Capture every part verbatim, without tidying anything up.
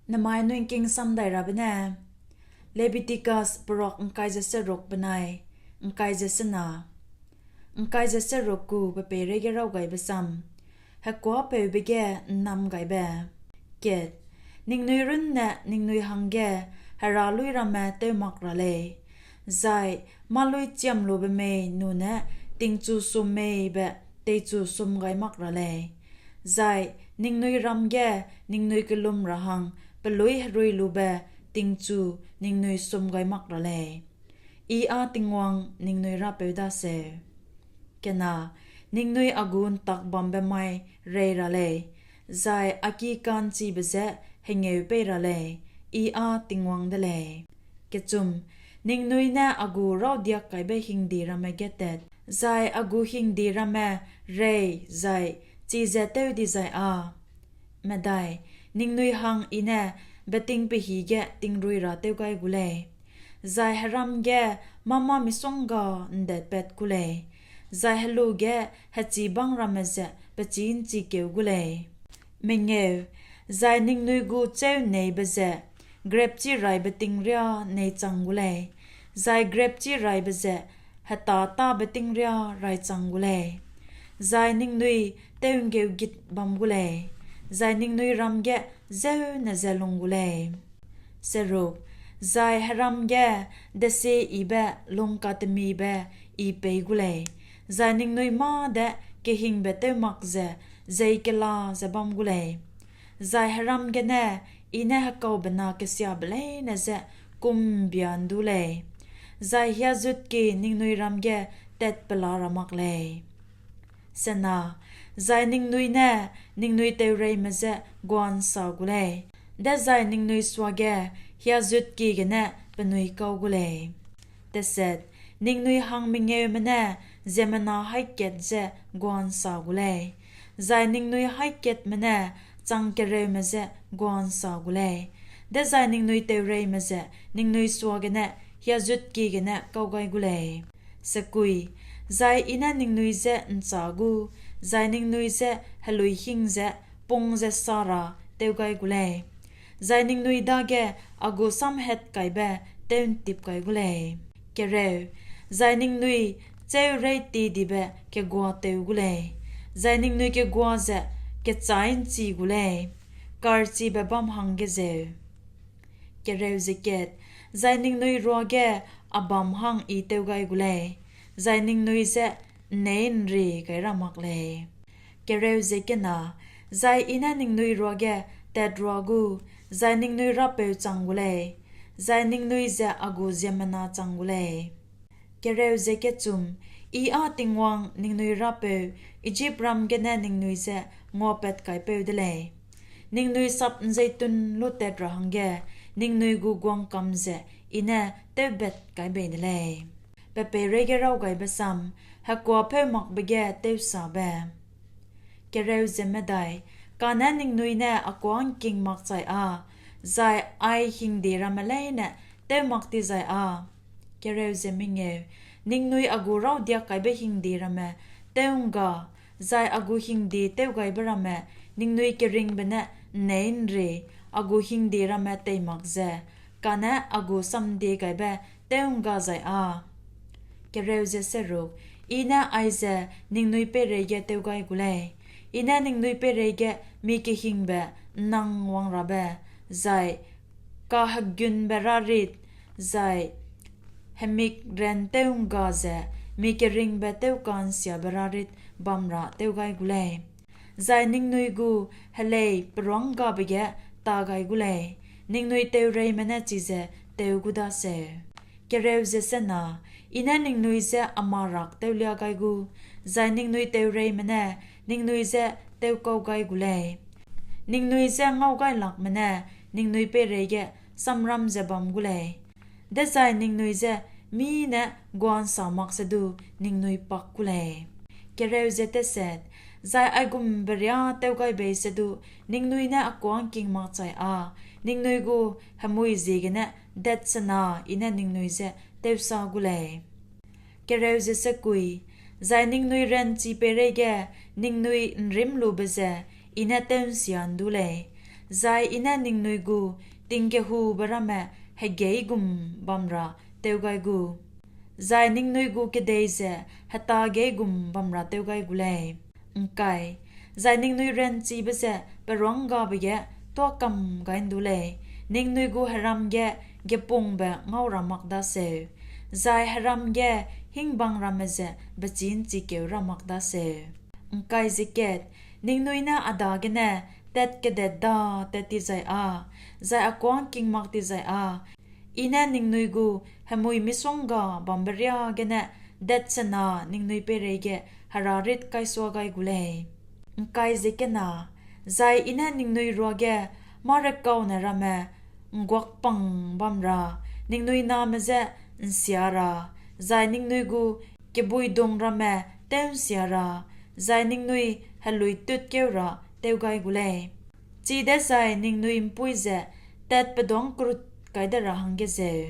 Nemai nui ’ngking samdairabe ne Lebitikos peruak ’ngkai ze seruk benai ’ngkai ze sena, ’ngkai ze seruk gu pe peireige rawgaibe sam, hekuâpeube ge ’nnamgaibe. Ningnui runne ningnui hangge hera luî ramme tew mak ra lei, zai mâluî chiamlube mei nune tingchu sum mei be teichu sum gai mak ra lei, zai ningnui ram ge ningnui kellum ra hang peluî heruilube tingchu ningnui sum gai mak ra lei. I â Tingwang ningnui Rapeu daseu. Ningnui a gu ’ntak bambe mai rei ra lei, zai a ki ka'nchibe je hengêu pei ra lei, I â Tingwang de lei. Ningnui ne a gu rawdiak kaibe hingde ramme getat, zai a gu hingde ramme rei zai chize tew dizai â, ningnui hang I ne beting pehî ge tingrui ra tew gai gu lei, zai heram ge mâ-mâ misongga ’ndetpat ku lei, zai helu ge hechibang ramme ze pechî ’nchikeu gu lei, zai ningnui gu chêu ’nneibe ze grepchi raibe ting riâ ’nnei chang gu lei, zai grepchi raibe ze hetâ-tâbe ting riâ raichang gu lei, zai ningnui tew'nggeugit bam gu lei, zai ningnui ram ge zêune ze lung gu lei. Zai heram ge desieyibe lungkatemibe I pei gu lei, zai ningnui mâ de kehingbe tew mak ze jeikela ze bam gu lei, zai heram gene I ne hekaubena kesiabe leine je kum ’mbia ’ndu lei, zai hiazutkie ningnui ram ge tatpela ra mak lei. Zai ningnui ne ningnui teureime je gua'nsa gu lei, dezai ningnui suage hiazutkie gene penui kau gu lei. Ningnui hang mengeume ne ziemmena haî kat je gua'nsa gu lei, zai ningnui haî katme ne chang kereume je gua'nsa gu lei, dezai ningnui teureime ze ningnui suagene hiazutkie gene kau gai gu lei. Zai I ne ningnui je ’nchâ gu, zai ningnui je heluîhing ze pung ze sa ra tew gai gu lei, zai ningnui dage a gu samhatkaibe tew'ntip kai gu lei, zai ningnui chêu reîtidibe kegua teu gu lei, zai ningnui kegua ze kechâî ’nchi gu lei, karchibe bâm hangge zeu. Zai ningnui ruage a bam hang I tew gai gu lei, zai ningnui je ’nnei'nrie gai ra mak lei. Zai I ne ningnui ruage tatrua gu, zai ningnui Rapeu chang gu lei, zai ningnui ze a gu ziemmena chang gu lei. I â Tingwang ningnui Rapeu Ijipram gene ningnui je nguapatkaipeu de lei; ningnui sap'nzeitun lutat ra hangge ningnui gu guang kam ze I ne tewbat kai bei de lei. Pe peireige Rawgaibe Sam Hekuâpeumakbe ge Tewsabe Kane ningnui ne a kuâ ’ngking makchai â zai ai hingde ramme leine tew mak tizai â, ningnui a gu rawdiak kaibe hingde ramme tew'ngga zai a gu hingde tewgaibe ramme ningnui keringbe ne ’nnei'nrie a gu hingde ramme tei mak ze kane a gu sam'ndiegaibe tew'ngga zai â, I ne aize ningnui peireige tew gai gu lei: I ne ningnui peireige mi kehingbe ’nnangwangrabe zai kahegunbe rârit zai hemikran tew'ngga ze mi keringbe tewka'nsiabe rârit bam ra tew gai gu lei, zai ningnui gu helei peruânggabe ge ta gai gu lei; ningnui teureime ne chize tew gu daseu. I ne ningnui je a marak tewlia gai gu, zai ningnui teureime ne ningnui je tewkau gai gu lei; ningnui je ngaugailakme ne ningnui peireige samram ze bam gu lei, dezai ningnui je mî ne gua'nsa makse du ningnui pak gu lei. Zai aigumbe riâ tew gai bei se du ningnui ne a kuâ ’ngking makchai â ningnui gu hemui ziegene detsena I ne ningnui je tewsa gu lei. Zai ningnui ranchi peireige ningnui ’nrîmlube ze I ne tew'nsia ’ndu lei, zai I ne ningnui gu tingkehube ramme hegeî gum bam ra tew gai gu, zai ningnui gu kedei ze hetagei gum bam ra tew gai gu lei; zai ningnui ranchibe ze peruânggabe ge tuâ kam gai ’ndu lei, ningnui gu heram ge gepungbe ngau ra mak daseu, zai heram ge hingbang ramme ze bechî ’nchikeu ra mak daseu. Ningnui ne a dagene tat kedat da tat ti zai â, zai a kuâ ’ngking mak ti zai â, I ne ningnui gu hemui misongga bambe riâ gene detsena ningnui peireige herarît kaisua gai gu lei; zai I ne ningnui ruage mâ-rekaune ramme ’ngguakpang bam ra ningnui name je ’nsia ra, zai ningnui gu kebuidung ramme tew'nsia ra, zai ningnui heluîtut kêu ra tew gai gu lei, chidezai ningnui ’mpuî ze tatpeduângkerut kai de ra hangge zeu.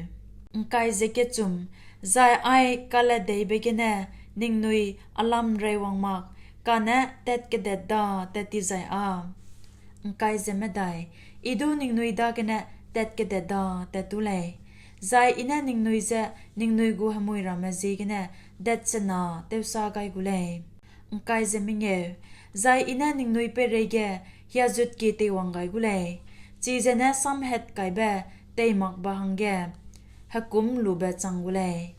Zai ai kaledeibe gene ningnui a lamrei wang mak, kane tat kedat da tat ti zai â, I du ningnui dagene tat kedat da tat tu lei, zai I ne ningnui je ningnui gu hemui ramme ziegene detsena tewsâ gai gu lei. Zai I ne ningnui peireige hiazutkie teiwang gai gu lei, chize ne samhatkaibe teimakbe hangge hekumlube chang gu lei;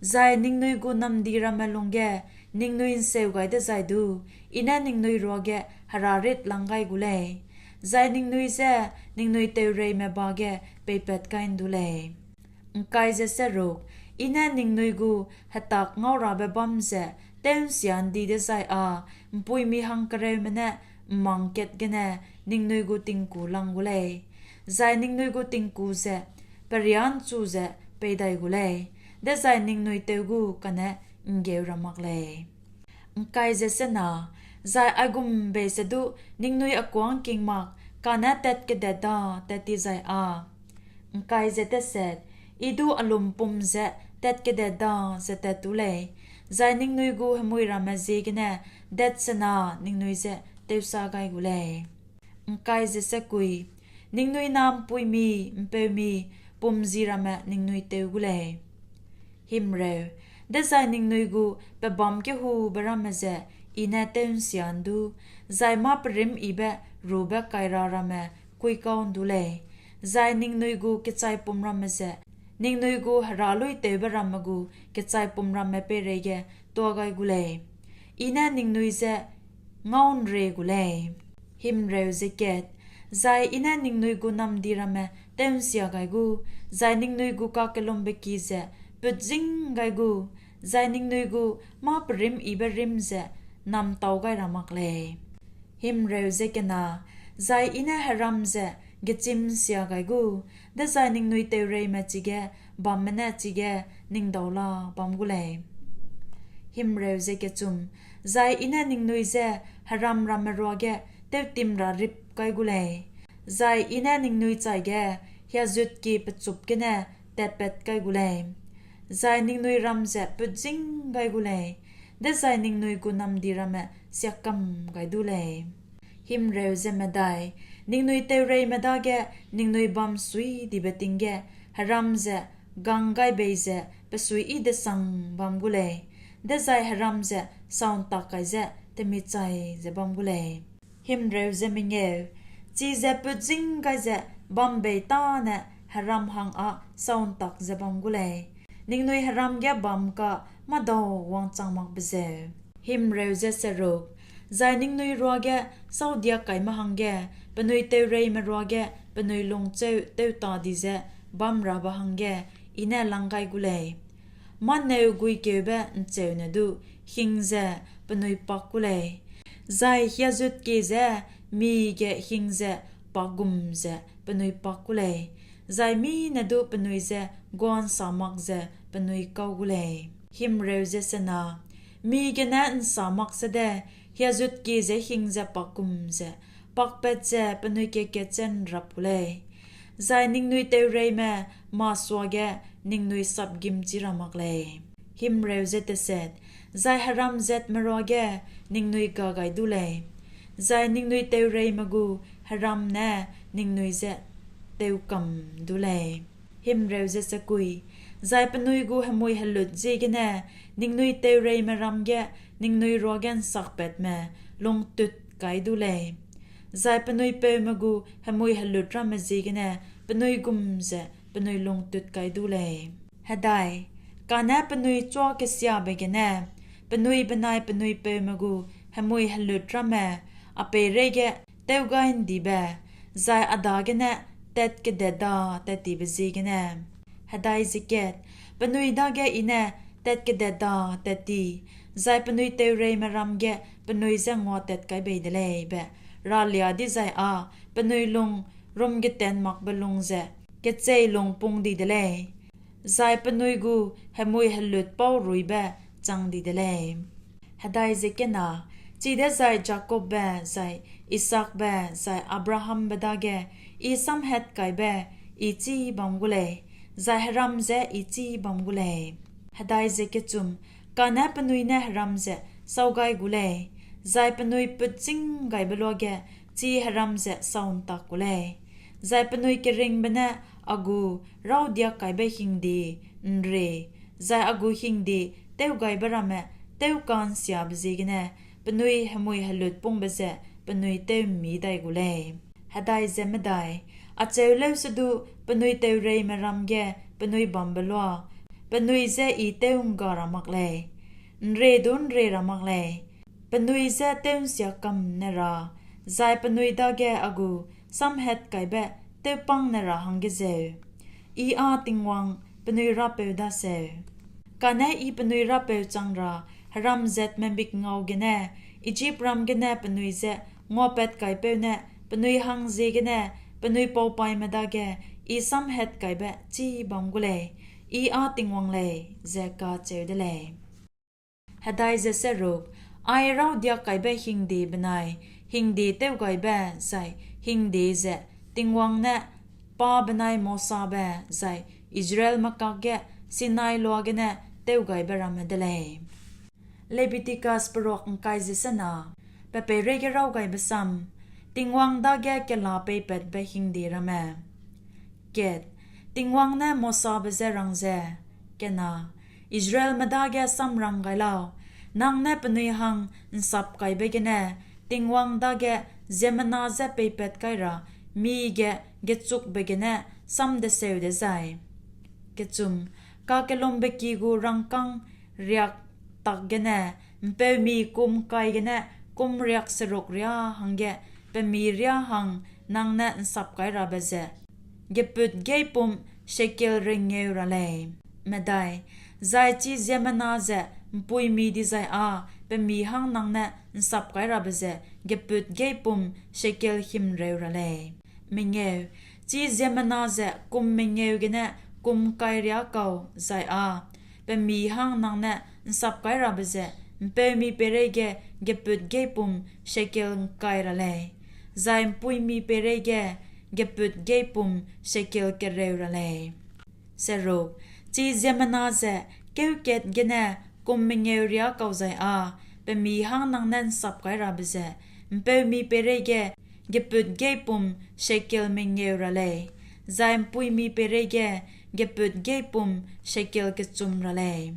zai ningnui gu namdi ramme lungge ningnui ’nseu gai dezai du I ne ningnui ruage herarît lang gai gu lei, zai ningnui je ningnui teureime ba ge peipat kai ’ndu lei. I ne ningnui gu hetak ngaurabe bâm ze tew'nsia ’ndi dezai â ’mpuimi hangkereume ne ’mmang kat gene ningnui gu tingku lang gu lei, zai ningnui gu tingku ze periâ'nchu ze pei dai gu lei, dezai ningnui tew gu kane ’nggeu ra mak lei. Zai aigum bei ze du ningnui a kuâ ’ngking mak, kane tat kedat da tat ti zai â, I du a lumpum ze tat kedat da ze tat tu lei, zai ningnui gu hemui ramme ziegene detsena ningnui je tewsâ gai gu lei. Ningnui na ’mpuimi ’mpeumi pumji ramme ningnui tew gu lei, dezai ningnui gu pebâm kehube ramme ze I ne tew'nsia ’ndu, zai mâ-perîmyibe rube kaira ramme kuikau ’ndu lei, zai ningnui gu kechaipum ramme ze ningnui gu herâluîtewbe ramme gu kechaipum ramme peireige tuâ gai gu lei, I ne ningnui je ngau'nrie gu lei. Zai I ne ningnui gu namdi ramme tew'nsia gai gu, zai ningnui gu kakellumbe ki ze putzing gai gu, zai ningnui gu mâ-perîmyibe rîm ze namtâu gai ra mak lei. Zai I ne heram ze gechîm'nsia gai gu, dezai ningnui teureime chige bamme ne chige ning daula bam gu lei. Zai I ne ningnui je heram ramme ruage tewtim ra rip kai gu lei, zai I ne ningnui chaige hiazutkie pechup gene tatpat kai gu lei, zai ningnui ram ze putzing gai gu lei, dezai ningnui gu namdi ramme siakam gai du lei. Ningnui teureime dage ningnui bamsuidibe ting ge heram ze gang gai bei ze pe suiyi-desang bam gu lei, dezai heram ze sauntak kai ze temichai ze bam gu lei. Chize putzing gai ze bam bei tâne heram hang â sauntak ze bam gu lei, ningnui heram ge bam ka mâdau wangchang makbe zeu. Zai ningnui ruage sâudiakkaime hangge penui teureime ruage penui lungcheu tewta di ze bamrabe hangge I ne lang gai gu lei; mâneu guikeube ’ncheune du hing ze penui pak gu lei, zai hiazutkie je mige hing ze pak gum ze penui pak gu lei, zai mine du penui je gua'nsa mak ze penui kau gu lei. Mi gene ’nsa mak sede hiazutkie je hing ze pak gum ze pakpat ze penui kat-kat je ’nrap gu lei, zai ningnui teureime masuage ningnui sapgimchi ra mak lei. Zai heram zatme ruage ningnui ga gai du lei, zai ningnui teureime gu heram ne ningnui je teu kam du lei. Zai penui gu hemui helut ziegene ningnui teureime ram ge ningnui ruage ’nsakpatme lungtut kai du lei; zai penui peume gu hemui helut ramme ziegene penui gum ze penui lungtut kai du lei. Kane penui chuakesiabe gene penui benai penui peume gu hemui helut ramme a peireige tewgai'ndibe zai a dagene tatkedetdatattibe ziegene, penui dage I ne tatkedetdatat ti, zai penui teureime ram ge penui je nguatat kai bei de lei be ralia dizai â penui lung rumgetenmakbe lung ze kecheîlung pung di de lei, zai penui gu hemui helut pauruibe chang di de lei. Chidezai Jakobbe, zai Isaakbe, zai Abrahambe dage I samhatkaibe I chibam gu lei, zai heram je I chibam gu lei. Kane penui ne heram ze sâu gai gu lei, zai penui putchînggaibe luage chi heram ze sâu ’ntak gu lei; zai penui keringbe ne a gu rawdiakkaibe hingde ’nre, zai a gu hingde tewgaibe ramme tewka'nsiabe ziegene penui hemui helut pungbe ze penui tew'mmi dai gu lei. Acheu leusedu penui teureime ram ge penui bambe lua penui je I tew'ngga ra mak lei, ’nre du ’nre ra mak lei, penui je tew'nsia kam ne ra, zai penui dage a gu samhatkaibe tewpâng ne ra hangge zeu, I â Tingwang penui Rapeu daseu. Kane I penui Rapeu chang ra heram zatme mikngau gene, Ijipram gene penui je nguapatkaipeu ne penui hang ziegene penui paupaîme dage I samhatkaibe chibam gu lei, I â Tingwang lei, ze kacheu de lei. Ai rawdiakkaibe hingde benai hingde tewgaibe zai hingde ze Tingwang ne pa benai Mosabe zai Israelme kakge Sinai loa gene tewgaibe ramme de lei. Lebiticus Peruak ’Ngkai ze Sena. Pe peireige Rawgaibe Sam. Tingwang dage Kela Peipatbe Hingde Ramme. Tingwang ne Mosabe je rang ze, Israelme dage sam rang gai lau, nang ne penui hang ’nsapkaibe gene Tingwang dage ziemmena je peipat kai ra mige gechukbe gene sam deseu dezai, kakellumbe ki gu rangkâng riak tak gene ’mpeumi kum ’ngkai gene kum riakseruk riâ hangge pe mî riâ hang nang ne ’nsapkairabe ze gepût-geipum shekel rengeu ra lei. Zai chi ziemmena ze ’mpuimi dizai â pe mî hang nang ne ’nsapkairabe ze gepût-geipum shekel himreu ra lei. Chi ziemmena ze kum mengeu gene kum ’ngkai riâ kau zai â pe mî hang nang ne ’nsapkairabe ze ’mpeumi peireige gepût-geipum shekel ’ngkai ra lei, zai ’mpuimi peireige gepût-geipum shekel kereu ra lei. Chi ziemmena ze kêu kat gene kum mengeu riâ kau zai â pe mî hang nang ne ’nsapkairabe ze ’mpeumi peireige gepût-geipum shekel mengeu ra lei, zai ’mpuimi peireige gepût-geipum shekel kechum ra lei.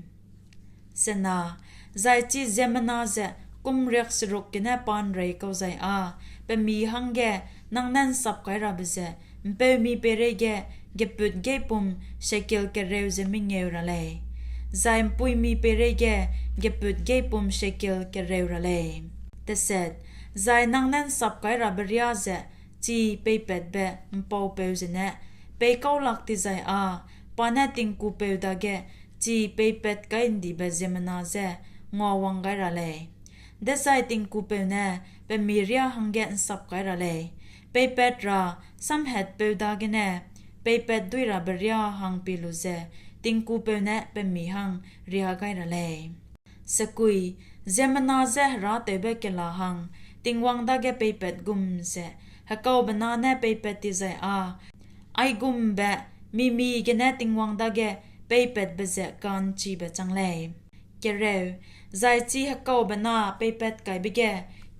Zai chi ziemmena ze kum riakseruk gene pa'nrei kau zai â pe mî hangge nang ne ’nsapkairabe ze ’mpeumi peireige gepût-geipum shekel kereu ze mengeu ra lei, zai ’mpuimi peireige gepût-geipum shekel kereu ra lei. Zai nang ne ’nsapkairabe riâ ze chi peipatbe ’mpaupeu zene peikau lak tizai â pa ne tingkupeu dage chi peipat kai ’ndibe ziemmena je nguawang gai ra lei, dezai tingkupeu ne pe mî riâ hangge ’nsap kai ra lei; peipat ra samhatpeu dagene peipatduîrabe riâ hang pie lu ze tingkupeu ne pe mî hang riâ gai ra lei. Ziemmena je herâtewbe kela hang Tingwang dage peipat gum ze hekaubena ne peipat tizai â aigumbe mi-mige ne Tingwang dage peipatbe ze ka'nchibe chang lei. Zai chi hekaubena peipat kaibe ge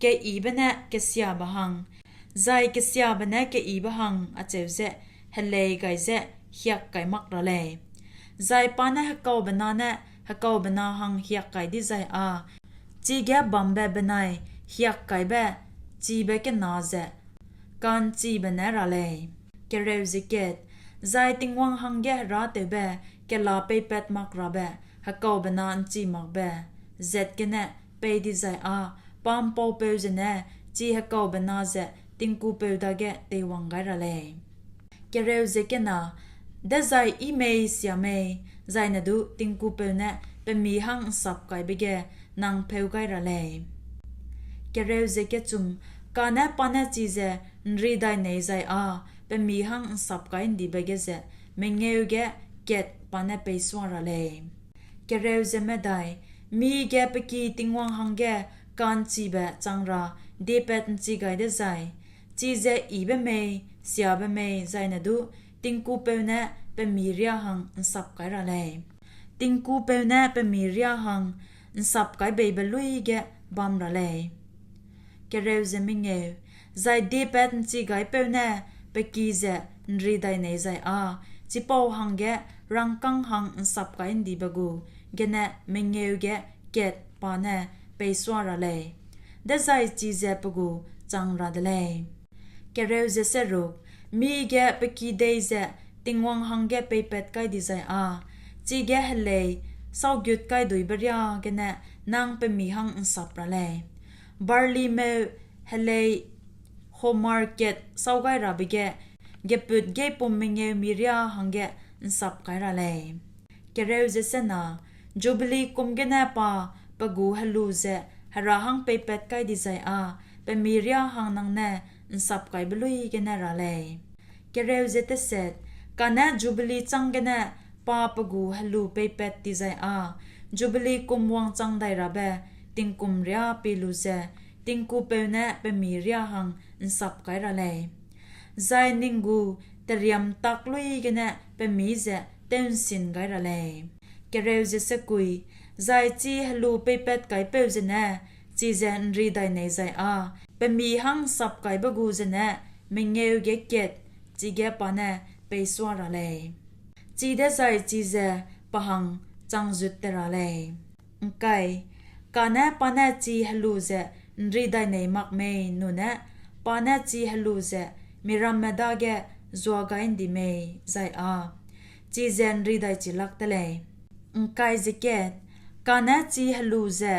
keyibe ne kesiabe hang zai kesiabe ne keyibe hang acheu ze helei gai ze hiak kai mak ra lei; zai pa ne hekaube na ne hekaube na hang hiak kai dizai â chige bambe benai hiakkaibe chibe kena ze ka'nchibe ne ra lei. Zai Tingwang hangge herâtewbe kela peipat mak rabe hekaube na ’nchi makbe zat gene pei dizai â pa ’mpaupeu zene chi hekaube na ze tingkupeu dage teiwang gai ra lei. Dezai yi mei sia mei, zai ne du tingkupeu ne pe mî hang ’nsapkaibe ge nang pheu gai ra lei. Kane pa ne chize ’nridainei zai â pe mî hang ’nsapkai'ndibe geze mengeu ge kat pa ne peisua ra lei. Mige pe ki Tingwang hangge ka'nchibe chang ra diepat'nchi gai dezai, chize yibe mei, siabe mei, zai ne du tingkupeu ne pe mî riâ hang ’nsap kai ra lei. Tingkupeu ne pe mî riâ hang ’nsapkaibeibe luî ge bam ra lei. Zai diepat'nchigaipeu ne pe ki ze ’nridainei zai â chipau hangge rangkâng hang ’nsapkai'ndibe gu gene mengeu ge kat pa ne peisua ra lei, dezai chize pe gu chang ra de lei. Mige pe ki dei ze Tingwang hangge peipat kai dizai â chige helei sâugutkaiduibe riâ gene nang pe mî hang ’nsap ra lei, barlimeu helei homer kat sâugairabe ge gepût-geipum mengeu mî riâ hangge ’nsap kai ra lei. Jubili kum gene pa pe gu helu ze Hera hang peipat kai dizai â pe mî riâ hang nang ne ’nsapkaibe luî gene ra lei. Kane Jubili châng gene pa pe gu helu peipat tizai â Jubili kum wangchang dai rabe tingkum riâ pie lu ze tingkupeu ne pe mî riâ hang ’nsap kai ra lei, zai ning gu teriamtak luî gene pe mî ze tew'nsîn gai ra lei. Zai chi helu peipatkaipeu zene chize ’nridainei zai â pe mî hang ’nsapkaibe gu zene mengeu ge kat chige pa ne peisua ra lei, chidezai chize pe hang changzut te ra lei. Kane pa ne chi helu ze ’nridainei mak mei nune pa ne chi helu ze miramme dage zuagai'ndi mei zai â chize ’nridaichi lak te lei. Kane chi helu ze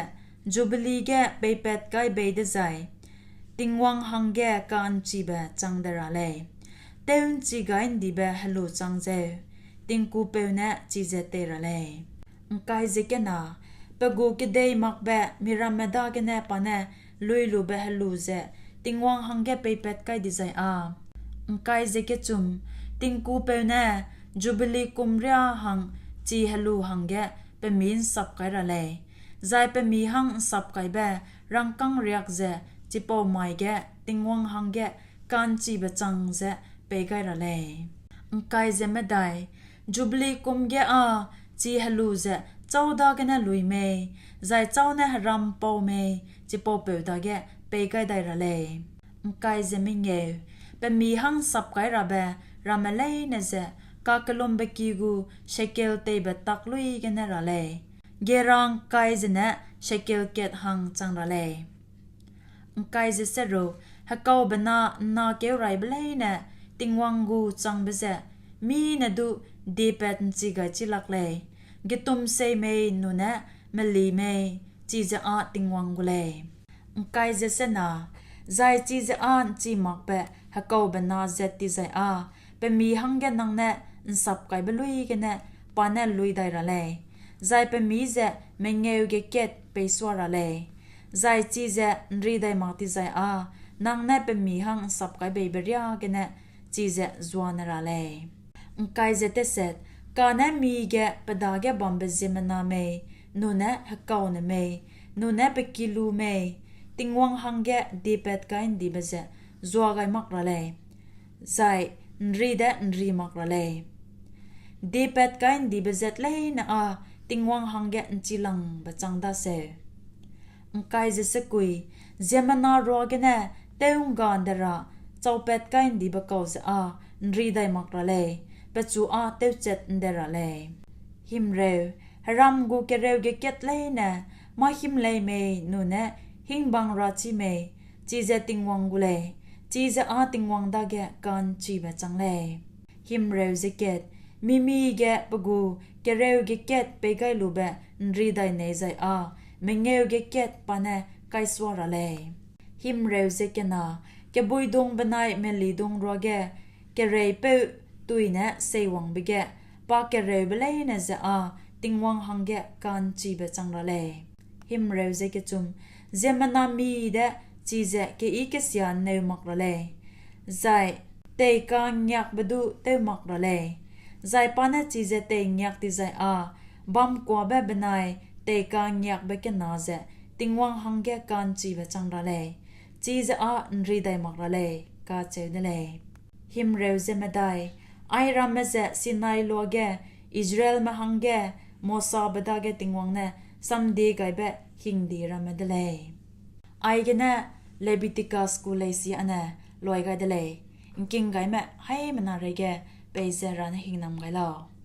Jubili ge peipat kai bei dezai Tingwang hangge ka'nchibe chang de ra lei, tew'nchigai'ndibe helu chang zeu, tingkupeu ne chize tei ra lei. Pe gu kedei makbe miramme dagene pa ne luilube helu ze Tingwang hangge peipat kai dizai â tingkupeu ne Jubili kum riâ hang chi helu hangge pe mî ’nsap kai ra lei, zai pe mî hang ’nsapkaibe rangkâng riak ze chipau mai ge Tingwang hangge ka'nchibe chang ze pei gai ra lei. Jubili kum ge â chi helu ze châu dagene lui mei, zai châu ne heram ’mpau mei, chipaupeu dage pei gai dai ra lei. Pe mî hang ’nsapkairabe ramme leine ze kakellumbe ki gu shekel teibe tak luî gene ra lei, gera ’ngkai zene shekel kat hang chang ra lei. Hekaube na ’nnakeuraibe leine Tingwang gu changbe ze mî ne du diepat'nchi gai chi lak lei, getumsei mei nune meli mei, chize â Tingwang gu lei. Zai chize â ’nchi makbe hekaube na zat tizai â pe mî hangge nang ne ’nsapkaibe luî gene pa ne lui dai ra lei, zai pe mî ze mengeu ge kat peisua ra lei, zai chize ’nridai mak tizai â nang ne pe mî hang ’nsapkaibeibe riâ gene chize zuane ra lei. Kane mige pe dage bambe ziemmena mei, nune hekaune mei, nune pe ki lu mei, Tingwang hangge diepat'kai'ndibe ze zua gai mak ra lei, zai ’nri de ’nri mak ra lei. Diepat'kai'ndibe zat leine â Tingwang hangge ’nchilangbe chang daseu. Ziemmena ruagene tew'ngga ’nde ra chaupat kai'ndibe kau je â ’nri dai mak ra lei, pechu â tewchat ’nde ra lei. Heram gu kereu ge kat leine mâ-hîmlei mei nune hîngbang rachî mei, chize Tingwang gu lei, chize â Tingwang dage ka'nchibe chang lei. Mi-mige pe gu kereu ge kat peigailube ’nri dai nei zai â mengeu ge kat pa ne kaisua ra lei. Kebuidung benai melidung ruage kereîpeu tuine seiwangbe ge pa kereube leine je â Tingwang hangge ka'nchibe chang ra lei. Ziemmena mî de chize keyi-kesia ’nneu mak ra lei, zai teika'ngiakbe du tew mak ra lei, zai pa ne chize teingiak dizai â bamkuâbe benai teika'ngiakbe kena ze Tingwang hangge ka'nchibe chang ra lei, chize â ’nri dai mak ra lei, kacheu de lei. Airamme ze Sinai luage Israelme hangge Mosabe dage Tingwang ne samdiegaibe hingde ramme de lei. Aigene Lebiticus gu leisi âne luai gai de lei. ’Ngkinggaime haîmena reige peize Hera ne hingnam gai lau.